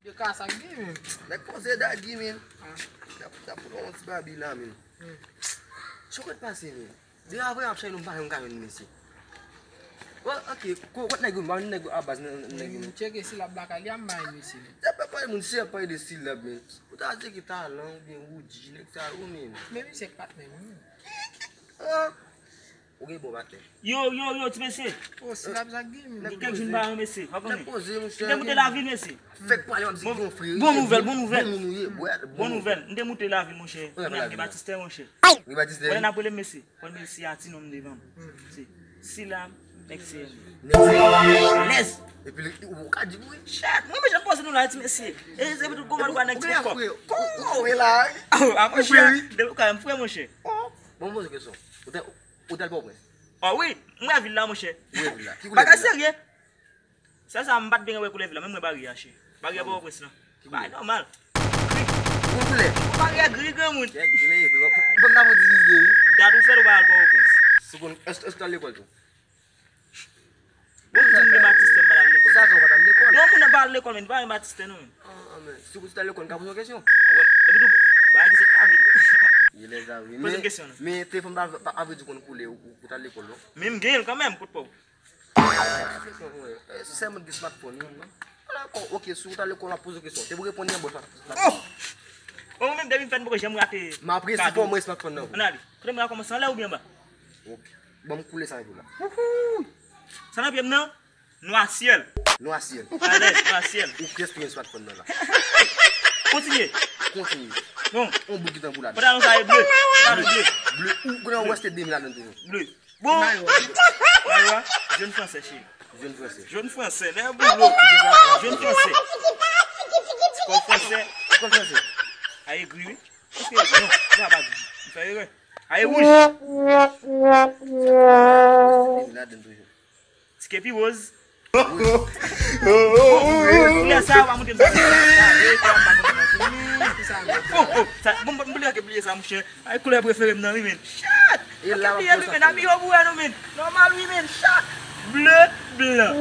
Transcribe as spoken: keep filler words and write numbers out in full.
De ka sa k gen, men. Nèg poze dagi, men. Sa pou, sa pou yon ti babi la, men. Chokot pase, men. De avril ap chay nou pa janm ka jwenn mesye. Bon, ok, ko-, kot nèg yo, ba nèg yo abaz nan nèg yo, men. Tcheke silab lakay li a m bay mesye, men. Sa pa pale moun, se pale de silab, men. Ou ta tcheke talan oubyen Woodji, nèg sa yo, men. Men misye k patnè mwen, men. Ah. Ou gen bon patnè. Yo, yo, yo, ti mesye. Oh, silab sa gen, men. Gen kèk jou n pa wè mesye. Ou konnen. Nèg poze, monchè. M te moute lavil, mesye. Fèk pale, m di bon, frè, bon nouvèl, bon nouvèl. Bon moun ou ye, bwè, bon nouvèl. M te moute lavil, monchè. Kounye a m gen batistè, monchè. Gen batistè. Kounye a n ap rele m mesye. Kounye a m mesye a ti non m devan m. Se silab, nèg se lèz. Epi ou ka di wi. Chat, mwen menm jan poze nou la, ti mesye. E se pou tout gwo mal gwa nèg ti kòk. Ou gen frè la. A monchè, depi ou ka m frè, monchè. Bon, m poze kesyon. Ou te Ou t al Pòtoprens? Ò wi, m wè vil la, monchè. Ou wè vil la? Ki koulè vil la? Bagay serye. Sèl sa, m pa t byen wè koulè vil la, men m wè baryè a, cheri. Baryè Pòtoprens lan. Ki koulè? Bagay nòmal. Gri. Gwo koulè? Baryè gri, granmoun. Kèk gri, gri. Bon, n ap di dis de wi. Dat ou fèt ou pa al Pòtoprens? Sou konn, èske, èske w t al lekòl tou? Bon, m di m gen batistè, m pa t al lekòl. Sa fè w pa t al lekòl? Bon, moun nan pa al lekòl, men pa gen batistè, non, men. Ah, men, si w t al lekòl, m ka poze w kesyon. Ah, wè, epi tou, bagay ki se ta vi. Ye lè sa wi. Poze m kesyon, non. Men, men telefòn pa, pa, pa vle di w konn koulè ou, ou t al lekòl, non? Men m genyen l kanmenm, kout pa w. Eh, sèlman gen smartphone, wi, non? Dakò, ok, si w t al lekòl, w ap poze w kesyon. Te pou reponn li anba smartphone. Oh! Bon, mwen menm, depi m fèt, m poko janm rate kado. M apresye fò mwen smartphone nan. Ann ale. Kote m ka kòmanse, anlè oubyen anba? Ok. Ban m koulè sa epi la. Wouhou! Sa nan pye m nan? Nwa syèl. Nwa syèl. Alèz, nwa syèl. Ou prèske gen smartphone nan la. Kontinye. Kontinye. Bon. On bout ki tanbou la. Pantalon sa e ble. Pantalon ble. Ble. Ou konnen ou reste de mil ladan toujou. Ble. Bon. Mayo a. Mayo a. Jòn fransè, cheri. Jòn fransè. Jòn fransè. Lè boulo. Jòn fransè. Ti kòl fransè. Ti kòl fransè. A egri, wi. Èske, non, non, pa egri. M fè erè. A e wouj. Reste de mil ladan toujou. Ti kepi woz. Koulè sa yo pa montre m sa. Oh, oh, sa, bon, bon, m bliye sa, monchè. Ay, koulè prefere m nan, wi, men. Chat! E la, m ap bliye, wi, men. Ami yo boure nou, men. Nòmal, wi, men. Chat! Ble, blan.